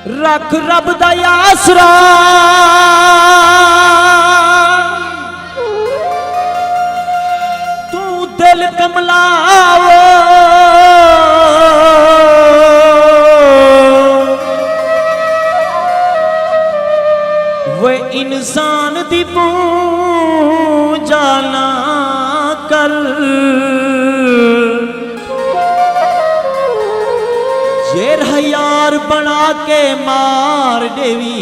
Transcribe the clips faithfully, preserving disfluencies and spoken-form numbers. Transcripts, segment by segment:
رکھ رب دا آسرا، توں دل کملا وے۔ وے انسان دی پونجا نہ کر، جیڑھا یار بݨا کے مار ݙیوی۔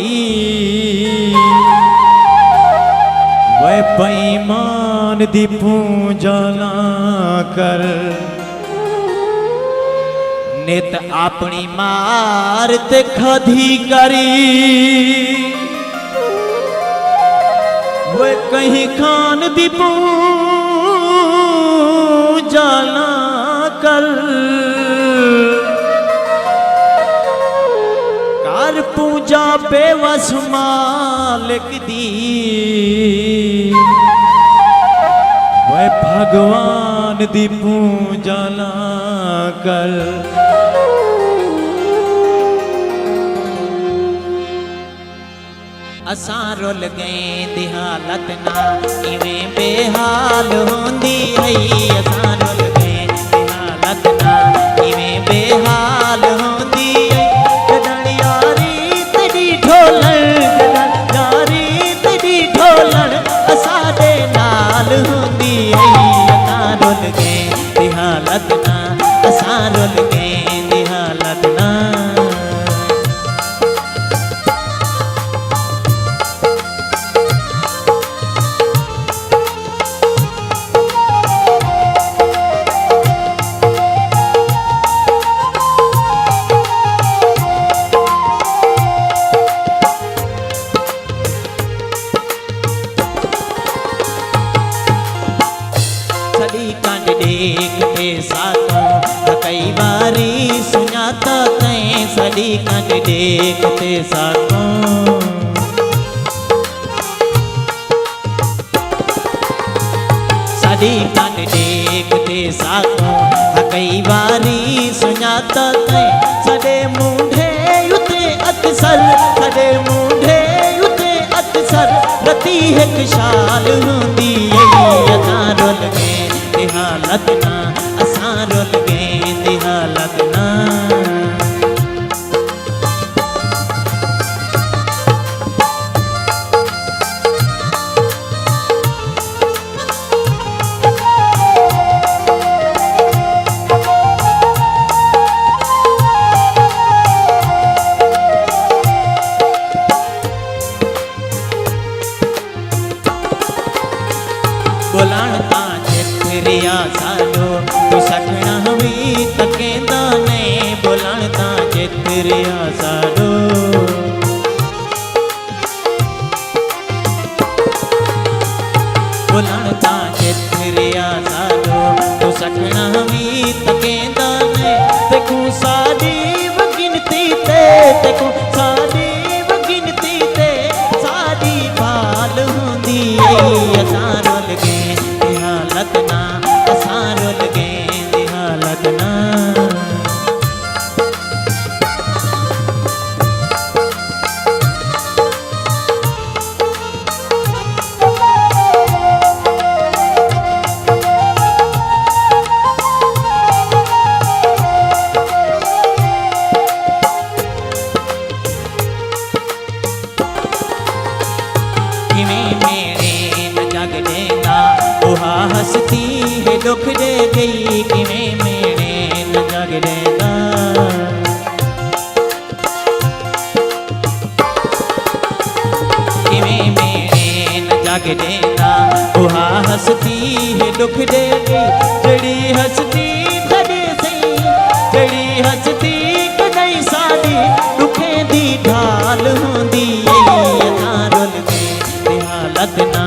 وے بے ایمان دی پونجا نہ کر، نت اپݨی مار تے کھدی کری۔ وے کہیں خان دی پونجا نہ کر، کر پونجا بے وس مالک دی۔ وے بھگوان دی پونجا نہ کر۔ اساں رل ڳئیں دی حالت نہ ایویں بے حال ہوندی ہئی۔ اساں رل ڳئیں دی حالت نہ ایویں بے حال ہوندی ہئی۔ جݙݨ یاری تیݙی ڈھولݨ، جݙݨ یاری تیݙی ڈھولݨ اساݙے نال ہوندی ہئی۔ اساں رل ڳئیں دی حالت نہ، اساں رل ڳئیں دی حالت نہ۔ ساݙی کنڈ ݙیکھ تے ساکوں، کئی واری سنڄاتا تئیں، ساݙی کنڈ ݙیکھ تے ساکوں۔ ساݙی کنڈ ݙیکھ تے ساکوں، کئی واری سنڄاتا تئیں، ساݙے مونڈھے اتے اکثر، ساݙے مونڈھے اتے اکثر رتی ہک شال ہوندی ائی۔ اساں رل ڳئیں دی حالت نہ، اساں رل ڳئیں دی حالت نہ۔ ٻولݨ تاں جتھ رہیا ساݙو، توں سکھݨا وی تکیندا نئیں۔ ٻولݨ تاں جتھ رہیا ساݙو، ٻولݨ تاں جتھ رہیا ساݙو، توں سکھݨا وی تکیندا نئیں۔ تیکوں ساݙی وڳنتی تے، تیکوں ساݙی وڳنتی تے ساݙی بھال ہوندی ائی۔ اساں رل ڳئیں دی حالت نہ، اساں رل ڳئیں دی حالت نہ۔ کیویں میݨے نہ جڳ ݙیندا، اوہا ہستی ہے ݙکھ ݙے ڳئی۔ کیویں میݨے نہ جڳ ݙیندا، کیویں میݨے نہ جڳ ݙیندا، اوہا ہستی ہے ݙکھ ݙے ڳئی۔ جیڑھی ہستی تیݙی سئیں، جیڑھی ہستی کݙاہیں ساݙی ݙکھیں دی ڈھال ہوندی ائی۔ اساں رل ڳئیں دی حالت نہ،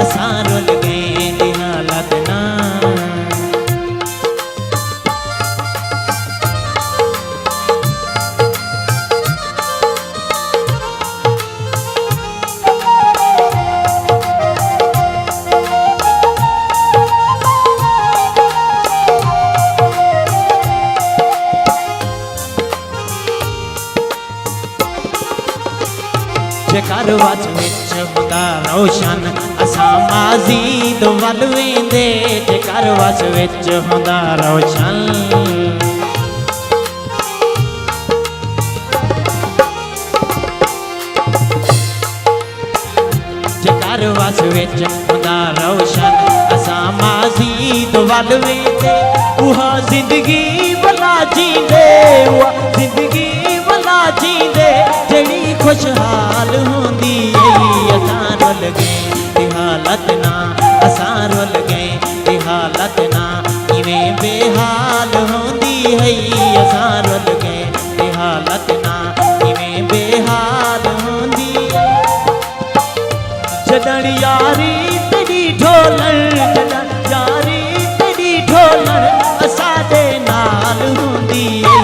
اساں رل ڳئیں دی حالت نہ۔ جے گھر وس وچ ہوندا روشن، اساں مزید ول ویندے۔ جے گھر وس وچ ہوندا روشن، جے گھر وس وچ ہوندا روشن، اساں مزید ول ویندے۔ اوہا زندگی ولا جیندے، اوہا زندگی ولا جیندے، جیڑھی خوشحال ہوندی ہئی۔ اساں رل ڳئے تے حالت نہ، اساں رل ڳئے تے حالت نہ، ایویں بے حال ہوندی ہئی۔ اساں رل ڳئے تے حالت نہ، ایویں بے حال ہوندی ہئی۔ جݙݨ یاری تیݙی ڈھولݨ، جݙݨ یاری تیݙی ڈھولݨ اساݙے نال ہوندی اے۔